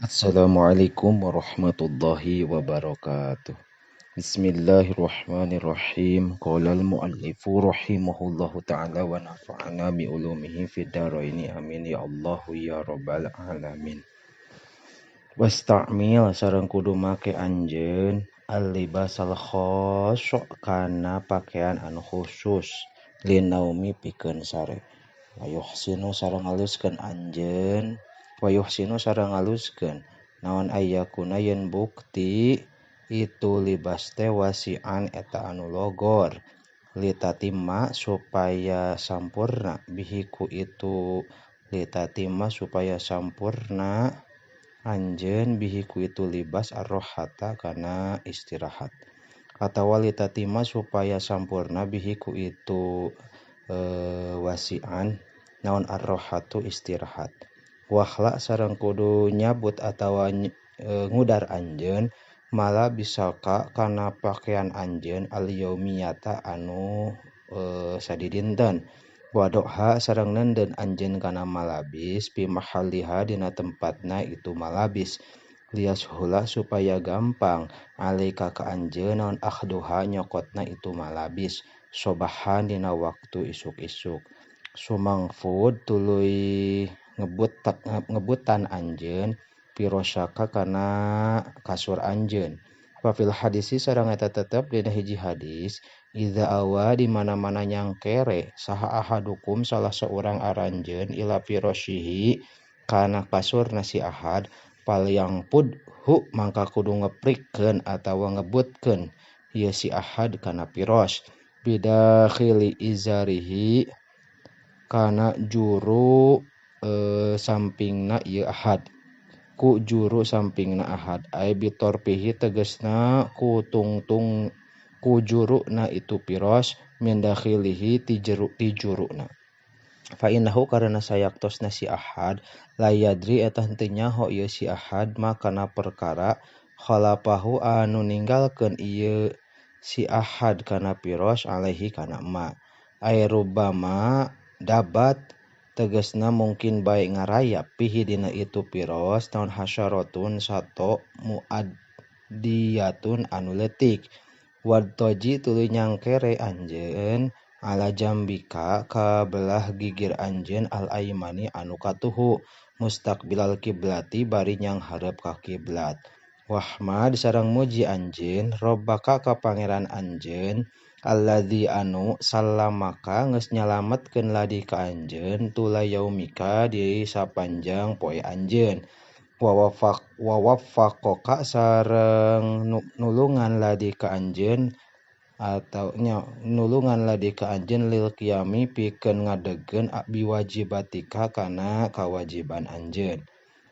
Assalamualaikum warahmatullahi wabarakatuh. Bismillahirrahmanirrahim. Qala al-muallifu rahimahullahu ta'ala wa nafa'ana bi ulumihi fid dharaini, amin ya Allah ya rabbal alamin. Wasta'mil sareng kudu make anjeun al-libasal khass kana pakaian anu khusus linaumi pikeun sare. Wa yuhsinu sareng ngaluskeun anjeun, wa yuhsinu sareng ngaluskeun naon ayyakuna yen bukti itu libas teh wasian eta anu logor litatimma supaya sampurna bihi ku itu, litatimma supaya sampurna anjeun bihi ku itu libas arrohata kana istirahat, atawa litatimma supaya sampurna bihi ku itu wasian naon arrohatu istirahat. Wahla sareng kudu nyabut atawa ngudar anjeun mala bisaka kana pakaian anjeun al-yaumiyata anu sadidinten. Wadoha sareng neundeun anjeun kana malabis fi mahalliha dina tempatna itu malabis liyashula supaya gampang alaika ka anjeun naon akhduha nyokotna itu malabis sobahan dina waktu isuk-isuk. Sumangfud tuluy ngebutan anjeun pirosaka kana kasur anjeun. Wa fil hadisi sareng eta tetep dina hiji hadis, idza awa di mana-mana nyangkere saha ahadukum salah seorang aranjeun ila firoshihi kana kasurna si ahad palyangpud hu mangka kudu ngeprikeun atawa ngebutkeun ieu si ahad kana piros bidakhili izarihi kana juru sampingna ieu ahad, ku juru sampingna ahad ay bitorpihi tegesna ku tungtung ku juruna itu piros min dakhilihi ti jeru ti juruna. Fa innahu karena sayaktosna si ahad layadri eta henteu nyaho ieu si ahad makana perkara khalafahu anu ninggalkeun ieu si ahad kana piros alaihi kana ma ay rubama dabat tegesna mungkin bae ngarayap pihi dina itu piros naon hasyaratun sato muaddiyatun anu leutik. Wadtoji tuluy nyangkere anjeun ala jambika ka belah gigir anjeun al aimani anu katuhu mustaqbilal kiblati bari nyanghareup ka kiblat. Wahmad sareng muji anjeun robbaka ka pangeran anjeun alladzi anu salamaka geus nyalametkeun ladi ka anjeun tula yaumika di sapanjang poe anjeun. Wa waffaqaka sareng nulungan ladi ka anjeun atau nya nulungan ladi ka anjeun lil qiyami pikeun ngadegkeun biwajibatika kana kawajiban anjeun.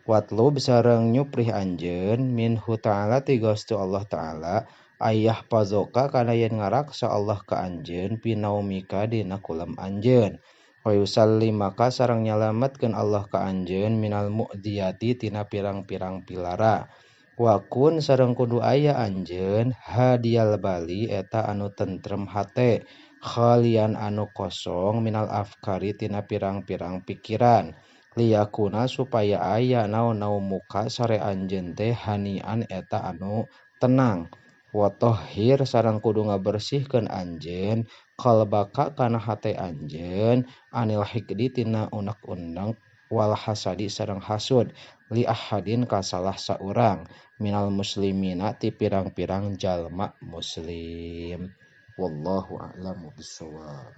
Watlub sareng nyuprih anjeun minhu ta'ala ti Gusti Allah ta'ala ayah pazoka kana yen ngaraksa Allah ka anjeun pinaumika dina kulem anjeun. Wa yusallimaka sareng nyalametkeun Allah ka anjeun minal mu'diyati tina pirang-pirang pilara. Wa kun sareng kudu aya anjeun hadial bali eta anu tentrem hate khalian anu kosong minal afkari tina pirang-pirang pikiran. Liyakuna supaya aya naon-naon muka sare anjeun teh hanian eta anu tenang. Wa tohhir sareng kudu ngabersihkeun anjeun qalbaka kana hate anjeun anil hikdi tina unek-unek wal hasadi sareng hasud li ahadin ka salah saurang minal muslimina ti pirang-pirang jalma muslim. Wallahu a'lamu bissawab.